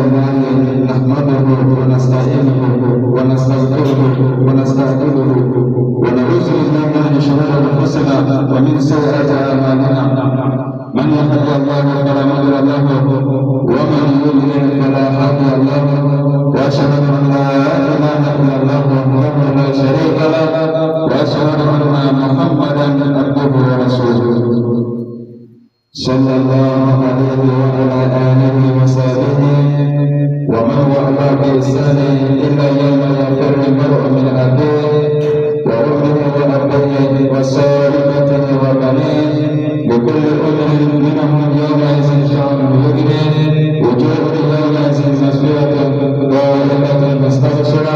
لله نحمده ونستعينه ونستغفره ونستهديه ونعوذ بالله من شرور انفسنا ومن سيئات اعمالنا. من يهده الله فلا مضل له ومن يضلل فلا هادي له، واشهد ان لا اله الا الله وحده لا شريك له، واشهد ان محمدا عبده ورسوله صلى الله عليه وعلى آله وصحبه ومن والاه بإحسان إلى يوم يفر المرء من أخيه وأمه وأبيه وصاحبته وبنيه، لكل امرئ منهم يومئذ شأن يغنيه. وجوه يومئذ مسفرة ضاحكة مستبشرة،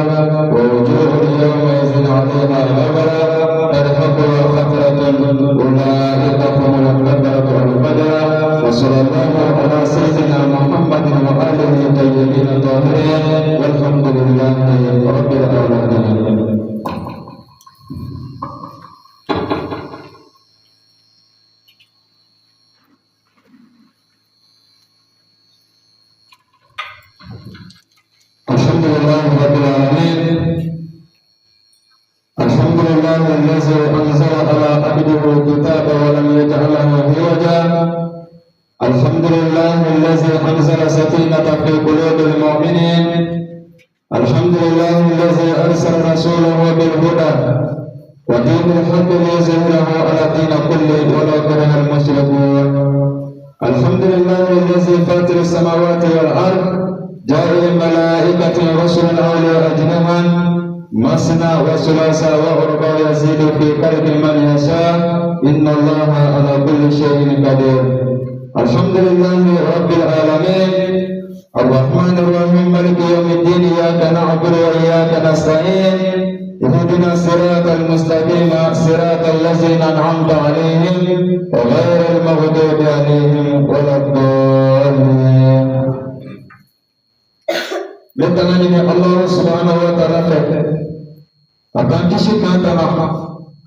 ووجوه يومئذ عليها غبرة ترهقها قترة، أولئك هم الكفرة الفجرة. وصلى الله على سيدنا محمد وآله الطيبين الطاهرين، والحمد لله رب العالمين. الحمد لله رب العالمين، الحمد لله الذي أنزل على عبده الكتاب ولم يجعله عوجا، الحمد لله الذي أنزل سكينة في قلوب المؤمنين، الحمد لله الذي أرسل رسوله بالهدى ودين الحق ليظهره على الدين كله ولو كره المشركون. الحمد لله الذي فاطر السماوات والأرض جاعل الملائكة رسلا أولي أجنحة مثنى وثلاث ورباع يزيد في خلق من يشاء، إن الله على كل شيء قدير. الحمد لله رب العالمين الرحمن الرحيم مالك يوم الدين، إياك نعبد وإياك نستعين، اهدنا الصراط المستقيم صراط الذين أنعمت عليهم غير المغضوب عليهم ولا الضالين. N bɛ tanga ɲini Allah subhanahu wa ta'ala fɛ a k'an kisi k'an tanga,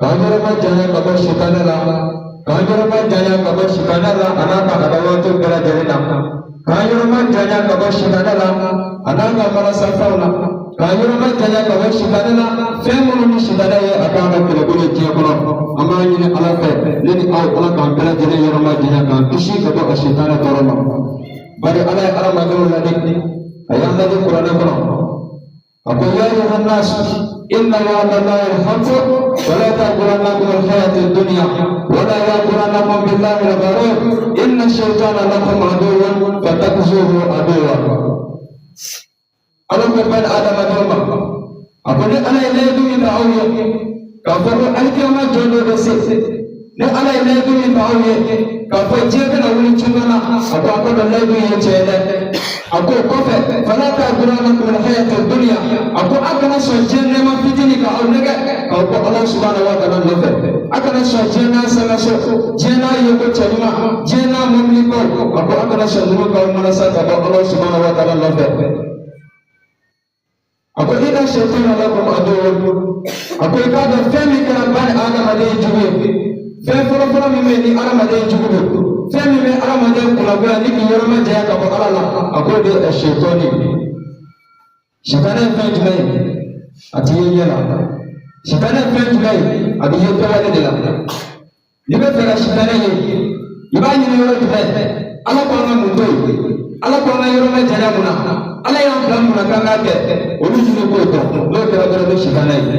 k'an yɔrɔ ma janya ka bɔ sitanɛ la, k'an yɔrɔ ma janya ka bɔ sitanɛ la a n'a ka adawato bɛɛ lajɛlen na, k'an yɔrɔ ma janya ka bɔ sitanɛ la a n'a ka malasafɛnw na, k'an yɔrɔ ma janya ka bɔ sitanɛ la fɛn minnu ni sitanɛ ye a k'an ka kɛlɛbolo ye diɲɛ kɔnɔ. An b'a ɲini Ala fɛ, ne ni aw, Ala k'an bɛɛ lajɛlen yɔrɔ ma janya k'an kisi ka bɔ a sitanɛ tɔɔrɔ ma. Bari Ala ye hadamadenw ladi, a y'an ladi kuranɛ kɔnɔ, a ko: يا أيها الناس إن وعد الله الحق ولا تغرنكم الحياة الدنيا ولا يغرنكم بالله الغرور، إن الشيطان لكم عدو فاتخذوه عدوا. Ala ko bani adamadenw ma, a ko ni Ala ye layidu min ta aw ye k'a fɔ ko alikiyama jɔn dɔ bɛ se, ni Ala ye layidu min ta aw ye k'a fɔ diɲɛ bɛna wuli cogo na, a ko a ko dɔn layidu ye tiɲɛ dɛ. A ko kɔfɛ: فلا تغرنكم الحياة الدنيا, a ko a kana sɔn diɲɛ nɛɛma fitinin ka aw nɛgɛ k'aw bɔ Ala subahana wa taala nɔfɛ. A kana sɔn diɲɛ n'a sangaso, diɲɛ n'a yeko cɛɲuman, diɲɛ n'a mɔbilibaw, a ko a kana sɔn ninnu k'aw malasa ka bɔ Ala subahana wa taala nɔfɛ. A ko: إن الشيطان لكم عدو. A ko i k'a dɔn fɛn min kɛra bani adamaden jugu ye, fɛn fɔlɔfɔlɔ min bɛ yen ni adamaden jugu don, fɛn min bɛ adamaden kunnagoya ni k'i yɔrɔ ma janya ka bɔ Ala la, a k'o de ye sitɔni. Sitanɛ ye fɛn jumɛn ye? A ti ye ɲɛ la. Sitanɛ ye fɛn jumɛn ye? A bɛ ye kɛwale de la. N'i bɛ fɛ ka sitanɛ ye, i b'a ɲini yɔrɔ jumɛn? Ala ko an ka mun to yen? Ala ko an ka yɔrɔ ma janya mun na? Ala y'an bila mun na k'an k'a kɛ? Olu ɲini k'o dɔn, n'o kɛra dɔrɔn, i bɛ sitanɛ ye.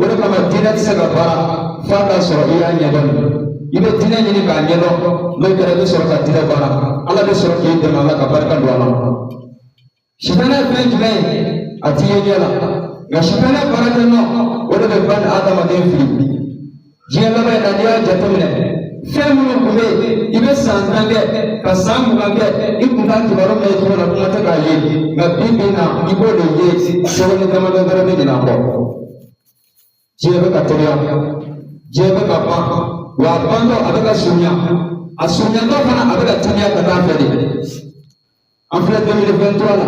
O de kama diinɛ tɛ se ka baara f'a k'a sɔrɔ i y'a ɲɛdɔn. I bɛ diinɛ ɲini k'a ɲɛdɔn, n'o kɛra, i bɛ sɔrɔ ka diinɛ baara. Ala bɛ sɔrɔ k'i dɛmɛ, Ala ka barika don a la. Sitanɛ ye fɛn jumɛn ye? A ti ye ɲɛ la, nka sitanɛ baarakɛ nɔ, o de bɛ bani adamaden fili. Diɲɛ laban in na, n'i y'a jateminɛ, fɛn minnu tun bɛ yen, i bɛ san 10 kɛ ka san 20 kɛ, i tun t'a kibaru mɛn cogo la, kuma tɛ k'a ye. Nka bi bi in na, i b'o de ye sɛbɛnni damadɔ dɔrɔn bɛ ɲinɛ a kɔ. Diɲɛ bɛ ka teliya, diɲɛ bɛ ka ban, wa a bantɔ a bɛ ka surunya, a surunyatɔ fana a bɛ ka teliya ka taa fɛ de. An filɛ 2023 la,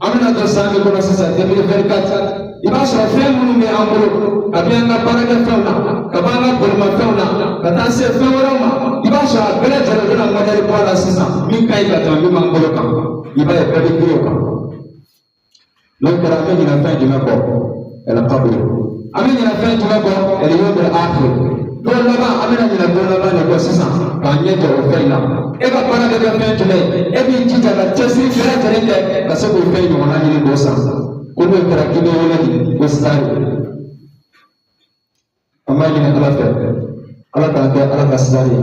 an bɛna don san min kɔnɔ sisan, 2024, i b'a sɔrɔ fɛn minnu bɛ an bolo, kabi an ka baarakɛfɛnw na, ka bɔ an ka bolimafɛnw na, ka taa se fɛn wɛrɛw ma, i b'a sɔrɔ a bɛɛ lajɛlen bɛna mɔdɛli bɔ a la sisan min ka ɲi ka tɛmɛ min b'an bolo kan, i b'a ye bɛɛ bɛ girin o kan. N'o kɛra, an bɛ ɲinɛ fɛn jumɛn kɔ? Ɛlɛ kaburu. An bɛ ɲinɛ fɛn jumɛn kɔ? Ɛlɛ yawmil akhir, don laban. An bɛna ɲinɛ don laban de kɔ sisan k'an ɲɛ jɔ o fɛn in na. E ka baara bɛ kɛ fɛn jumɛn ye? E b'i jija ka cɛsiri bɛɛ lajɛlen kɛ ka se k'o fɛn ɲɔgɔnna ɲini k'o san. Ko n'o kɛra, k'i bɛ wele di ko sitari. An b'a ɲini Ala fɛ, Ala k'an kɛ Ala ka sitari ye,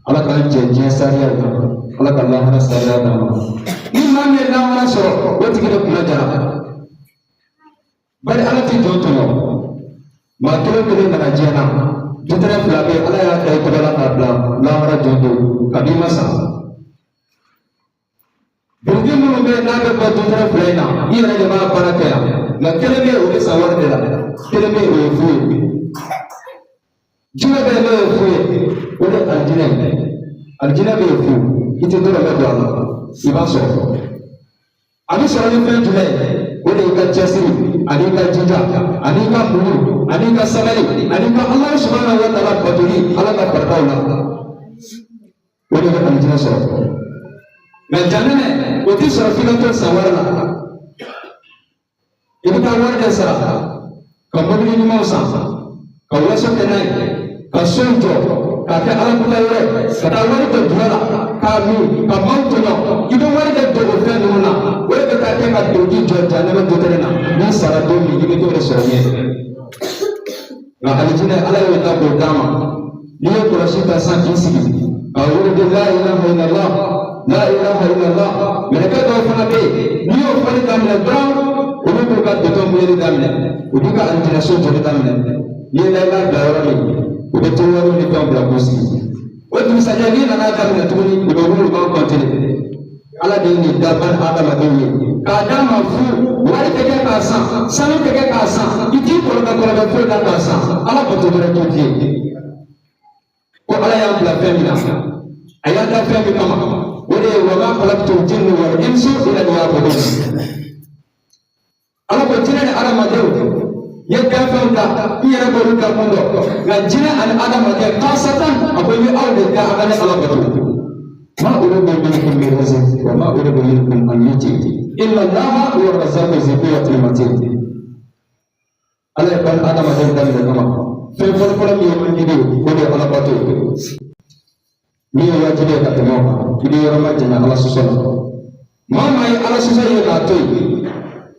Ala k'an jɛ diɲɛ sariya kan, Ala ka lahara sariya d'an ma. Ni maa min ye lahara sɔrɔ, o tigi de kunna jara. Bari Ala tɛ jɔn tɔɲɔ. Maa kelen kelen nana diɲɛ na, dutɛrɛ fila bɛ yen, Ala y'a da i tɔgɔ la k'a bila lahara jɔn don kabi i ma sa. Biriki minnu bɛ yen n'a bɛ bɔ dutɛrɛ fila in na, i yɛrɛ de b'a baara kɛ yan. Nka kelen bɛ yen, o bɛ san wari de la. Kelen bɛ yen, o ye fu ye. Jumɛn bɛ yen n'o ye fu ye? O de ye alijinɛ ye. Alijinɛ bɛ yen fu, i tɛ dɔrɔmɛ don a la, i b'a sɔrɔ. A bɛ sɔrɔ ni fɛn jumɛn ye? O de y'i ka cɛsiri ani i ka jija ani i ka muɲu ani i ka sabali ani i ka Ala subahana wa taala batoli Ala ka barikaw la. O de bɛ alijinɛ sɔrɔ. Mɛ jahanɛmɛ, o tɛ sɔrɔ f'i ka to san wari la. I bɛ taa wari de sara ka mobili ɲumanw san, ka waso kɛ n'a ye, ka sow jɔ k'a kɛ Ala kuta yɔrɔ ye, ka taa wari don dulɔ la k'a min, ka maaw tɔɲɔ. I bɛ wari de don o fɛn ninnu na, o de bɛ taa kɛ ka don k'i jɔ jahanɛmɛ dotɛrɛ na. N'i sara don min, i bɛ t'o de sɔrɔ ɲɛ. Nka alijinɛ, Ala y'o ta k'o d'a ma. N'i ye kɔlɔsi ta sisan k'i sigi ka wele la ilaha illallah, la ilaha illallah, mɛlɛkɛ dɔw fana bɛ yen, n'i y'o fɔli daminɛ dɔrɔn, olu b'u ka dɔtɔ muyeli daminɛ, u b'u ka alijinɛso jɔli daminɛ. N'i ye layilaha bila yɔrɔ min, u bɛ to wariw ni fɛnw bila k'u sigi. O dugusajɛ, n'i nana daminɛ tuguni, u bɛ wuli, u b'a kɔntine. Ala de ye nin da bani adamadenw ye k'a d'a ma fu. Wari tɛ kɛ k'a san, sanu tɛ kɛ k'a san, i t'i kɔrɔbɛ kɔrɔbɛ foyi la k'a san. Ala bato dɔrɔn t'o di ye. Ko Ala y'an bila fɛn min na, a y'an da fɛn min kama, o de ye wa ma khalaqtul jinna wal insa illa liya'budun. Ala ko jinɛ ni adamadenw, n ye danfɛnw da, n yɛrɛ b'olu da kun dɔn, nka jinɛ ani adamaden kasatan, a ko n ye aw de da a ka ne Ala bato. Ma uridu minkum min rizq wa ma uridu minkum an yut'imun inna Allaha huwa razzaqu zul quwwatil matin. Ala ye bani adamaden da minɛ kama, fɛn fɔlɔfɔlɔ min ye wajibi ye, o de ye Ala bato ye. Min ye wajibi ye ka tɛmɛ o kan, i bɛ yɔrɔ majanya Ala sɔsɔ la. Maa o maa ye Ala sɔsɔ ye k'a to yen,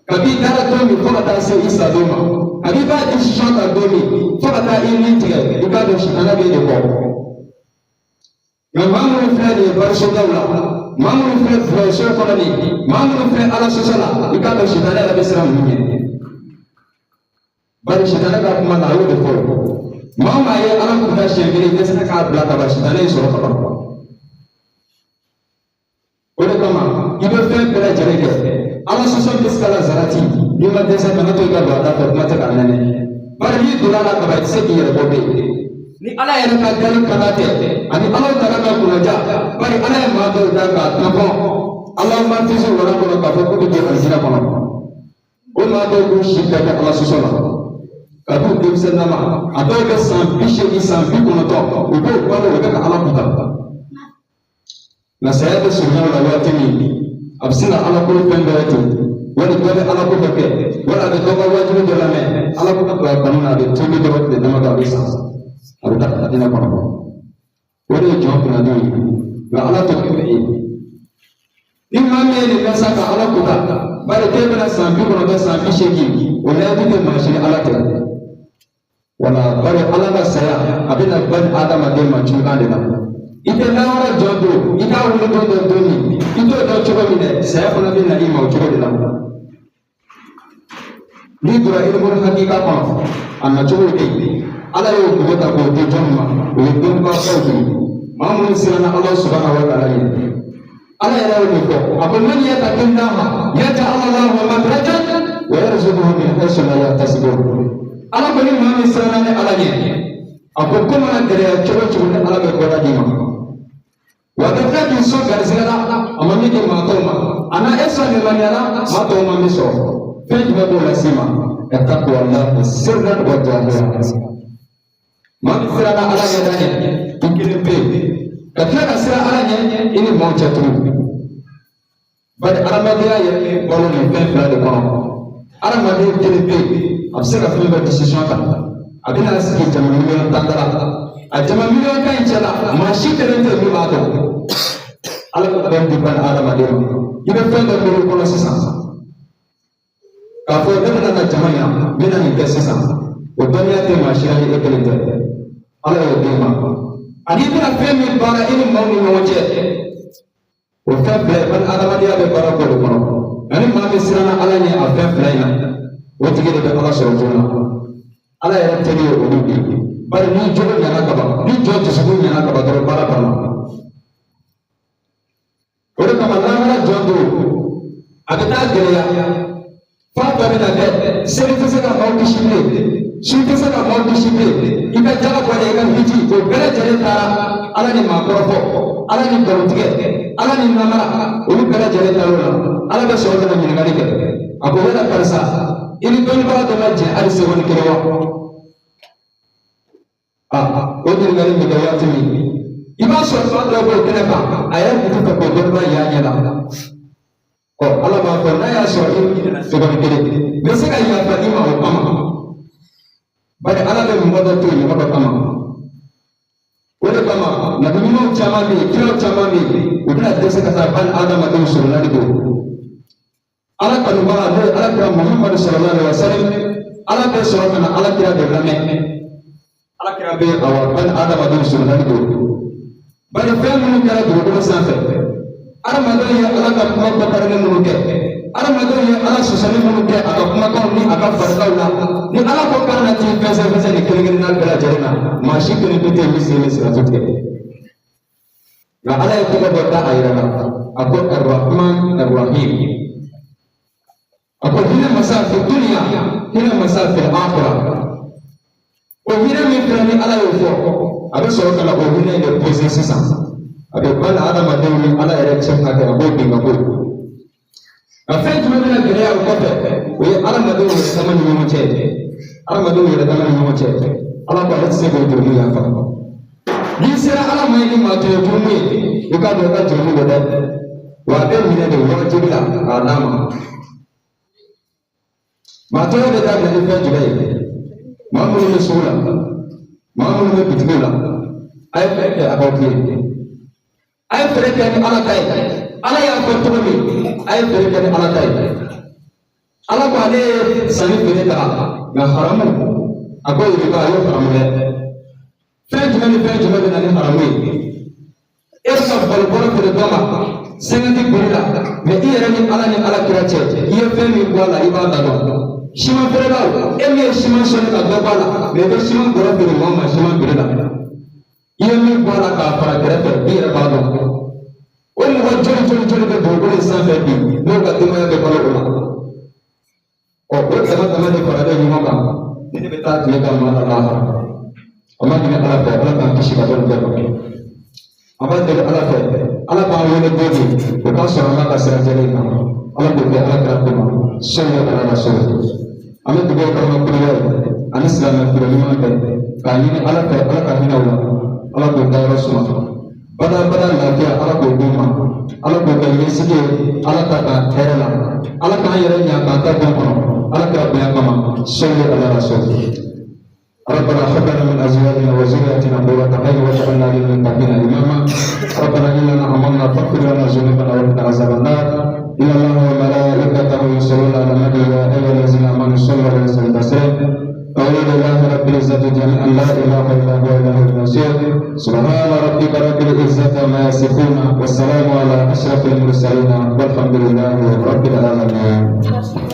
kabi i dara don min fo ka taa se i sa don ma, kabi i b'a décision ta don min fo ka taa i ni tigɛ, i k'a dɔn sitanɛ b'e de kɔ. Nka maa minnu filɛ nin ye barisodaw la, maa minnu filɛ dulɔso kɔnɔ nin, maa minnu filɛ Ala sɔsɔ la, i k'a dɔn sitanɛ yɛrɛ bɛ siran ninnu ɲɛ. Bari sitanɛ ka kuma na, a y'o de fɔ. Maa o maa ye Ala kuta siɲɛ kelen, i dɛsɛra k'a bila ka ban, sitanɛ y'i sɔrɔ ka ban. O de kama i bɛ fɛn bɛɛ lajɛlen kɛ, Ala sɔsɔ misikala zarati, n'i ma dɛsɛ, kana to i ka don a da fɛ, kuma tɛ k'a nɛnɛ. Bari n'i donna a la ka ban, i tɛ se k'i yɛrɛ bɔ bilen ni Ala yɛrɛ ka dali kana tɛ ani Ala taala ka kunnaja. Bari Ala ye maa dɔw da k'a tanpɔn Ala ma fisi wara kɔnɔ k'a fɔ k'u bɛ don alijinɛ kɔnɔ. O maa dɔw b'u si bɛɛ kɛ Ala sɔsɔ la ka t'u denmisɛnninama, a dɔw bɛ san 80, san 90, u b'o balo, u bɛ ka Ala kuta. Nka saya bɛ surunya o la waati min, a bɛ se ka Ala ko fɛn dɔ ye ten, wali dɔ bɛ Ala ko dɔ kɛ, wali a bɛ dɔ ka wajibi dɔ lamɛn, Ala ko ka to a kanu na, a bɛ tuubi dɔrɔn, tile damadɔ a bɛ sa, a bɛ taa alijinɛ kɔnɔ. O de ye jɔn kunnadiw ye. Nka Ala t'o kɛ ye. Ni maa min ye nin kɛ sa ka Ala kuta, bari k'e bɛna san 90, san 80, o layidu tɛ maa si ni Ala tɛ. Wala bari Ala ka saya a bɛna bani adamaden ma cogoya de la. I tɛ lahara jɔ don, i t'a wuli don dɔ don min, i t'o dɔn cogo min dɛ, saya fana bɛ na i ma o cogo de la. N'i donna ilimul hakika kɔnɔ, a nacogo bɛ yen. Ala y'o dogo ta k'o di jɔn ma? O ye dɔnnibabaw de ye, maa minnu siranna Ala subahana wa taala ɲɛ. Ala yɛrɛ y'o de fɔ, a ko man yattaqillaha yaj'al lahu makhrajan wa yarzuquhu min haythu la yahtasib. Ala ko ni maa min siranna ne Ala ɲɛ, a ko ko mana gɛlɛya cogo cogo, ne Ala bɛ bɔda d'i ma. Wa a bɛ tila k'i sɔn garisɛgɛ la, a ma min di maa tɔw ma, a na e sɔn limaniya la, maa tɔw ma min sɔrɔ. Fɛn jumɛn b'o lase ma? Taqwallahi sirran wa jahran. Maa min siranna Ala ɲɛ da ɲɛ, i kelen pe. Ka tila ka siran Ala ɲɛ i ni maaw cɛ tuguni. Bari adamadenya yɛrɛ bɛ balo nin fɛn fila de kɔnɔ. Adamaden kelen bɛ yen, a bɛ se ka fɛn bɛɛ décision ta. A bɛna sigi jama 10 000 000 da la. A jama 10 000 000 in cɛ la, maa si kelen tɛ yen min b'a dɔn. Ala ka fɛn di bani adamaden ma. I bɛ fɛn dɔ miiri kɔnɔ sisan. K'a fɔ ne bɛna na jama in na, n bɛna nin kɛ sisan. O dɔnniya tɛ maa si la ni e kelen tɛ. Ala y'o d'e ma. Ani i bɛna fɛn min baara i ni maaw ni ɲɔgɔn cɛ, o fɛn fila in, bani adamadenya bɛ baara k'o de kɔnɔ. Nka ni maa min siranna Ala ɲɛ a fɛn fila in na, o tigi de bɛ Ala sɔrɔ joona. Ala yɛrɛ teri ye olu de ye. Bari ni jogo ɲɛna ka ban, ni jɔ dusukun ɲɛna ka ban dɔrɔn, baara banna. O de kama lahara jɔ don, a bɛ taa gɛlɛya f'a tɔ bɛna kɛ seli tɛ se ka maaw kisi bilen, sun tɛ se ka maaw kisi bilen, i ka jaga bɔ i ka hiji, o bɛɛ lajɛlen taara. Ala ni maakɔrɔfɔ, Ala ni nkalontigɛ, Ala ni namara, olu bɛɛ lajɛlen taara o la. Ala bɛ sɔrɔ ka na ɲininkali kɛ. A ko yala karisa, i ni dɔnnibaga dɔ ma jɛ hali seconde kelen wa? A o ɲininkali bɛ kɛ waati min, i b'a sɔrɔ maa dɔ b'o kɛnɛ kan, a yɛrɛ tun tɛ fɛ k'o dɔnnibaga y'a ɲɛ la. Ɔ, Ala b'a fɔ n'a y'a sɔrɔ i seconde kelen, n bɛ se ka yafa i ma o kama. Bari Ala bɛ mɔgɔ dɔ to yen mɔgɔ dɔ kama. O de kama nabi ɲumanw caman bɛ yen, kiraw caman bɛ yen, u bɛna dɛsɛ ka taa bani adamadenw sɔrɔ la de don. Ala kanubaga, n'o ye Ala kira Muhamadu sallallahu alaihi wa sallam, Ala bɛ sɔrɔ ka na Ala kira de lamɛn. Ala kira bɛ awa bani adamadenw sɔrɔ la de don. Bari fɛn minnu kɛra dugukolo sanfɛ, adamadenw ye Ala ka kuma kɔkɔrɔni minnu kɛ, adamadenw ye Ala sɔsɔli minnu kɛ a ka kumakanw ni a ka farikaw la, ni Ala ko k'a na t'i fɛnsɛn fɛnsɛn nin kelen kelenna bɛɛ lajɛlen na, maa si kelen tɛ yen min sen bɛ siratu tigɛ. Nka Ala ye tɔgɔ dɔ da a yɛrɛ la, a ko Arrahman Arrahim. A ko hinɛ masa fi dunya, hinɛ masa fi akhira. O hinɛ min filɛ ni Ala y'o fɔ, a bɛ sɔrɔ ka na o hinɛ in de poser sisan. A bɛ bani adamadenw ni Ala yɛrɛ cɛ hakɛ, a b'o bin ka bɔ yen. Nka fɛn jumɛn bɛna gɛlɛya o kɔfɛ? O ye adamadenw yɛrɛ dama ni ɲɔgɔn cɛ. Adamadenw yɛrɛ dama ni ɲɔgɔn cɛ, Ala ko ale tɛ se k'o jurumu yafa. N'i sera Ala ma ni maa tɔ ye jurumu ye, i k'a dɔn i ka jurumu don dɛ. Wa a bɛ minɛ de wajibi la k'a d'a ma. Maa tɔɔrɔ bɛ daminɛ ni fɛn jumɛn ye? Maa minnu bɛ sugu la, maa minnu bɛ bitigiw la, a ye fɛɛrɛ kɛ a k'aw tilen. A ye fɛɛrɛ kɛ ni Ala ta ye. Ala y'a fɔ cogo min, a ye fɛɛrɛ kɛ ni Ala ta ye. Ala ko ale ye sanni feere ta, nka haramu, a ko yiriba, a y'o haramu dɛ. Fɛn jumɛn ni fɛn jumɛn bɛ na ni haramu ye? E bɛ ka balo bɔrɔ feere dɔ ma 50 prix la, mais i yɛrɛ ni Ala ni Ala kira cɛ, i ye fɛn min bɔ a la, i b'a da dɔn. Siman feerelaw, e min ye siman sɔnni ka dɔ bɔ a la, mais i bɛ siman bɔrɔ feere maa ma siman prix la, i ye min bɔ a la k'a fara kɛrɛfɛ, i yɛrɛ b'a dɔn. O mɔgɔ joli joli joli bɛ dugukolo in sanfɛ bi, n'o ka denbaya bɛ balo o la? Ɔ, o dama dama de faralen ɲɔgɔn kan, ni ne bɛ taa tile ka maa la lahara. An b'a ɲini Ala fɛ, Ala k'an kisi ka bɔ nin bɛɛ ma. An b'a deli Ala fɛ, Ala b'an wele don min, o k'a sɔrɔ an b'a ka sira jɛlen kan. Ala k'o kɛ Ala kira ko ma sɔnni ala la sɔrɔ. An bɛ dugawu kɛ an ka kuruya ye ani silamɛ fure ɲuman bɛɛ, k'a ɲini Ala fɛ, Ala ka hinɛ u la, Ala k'o dayɔrɔ suma, bada bada lafiya Ala k'o d'u ma, Ala k'o kɛ ɲɛsigi ye, Ala ta ka hɛrɛ la, Ala k'an yɛrɛ ɲa k'an ta don kɔnɔ, Ala kira bonya kama sɔnni ala la sɔrɔ. ربنا هب لنا من ازواجنا وذرياتنا قرة اعين واجعلنا للمتقين اماما. ربنا اننا امنا فاغفر لنا ذنوبنا وقنا عذاب النار. ان الله وملائكته يصلون على النبي، يا ايها الذين امنوا صلوا عليه وسلموا تسليما. قول لله رب العزة جميعا، لا إله إلا هو إله المصير. سبحان ربك رب العزة ما يصفون، والسلام على أشرف المرسلين، والحمد لله رب العالمين.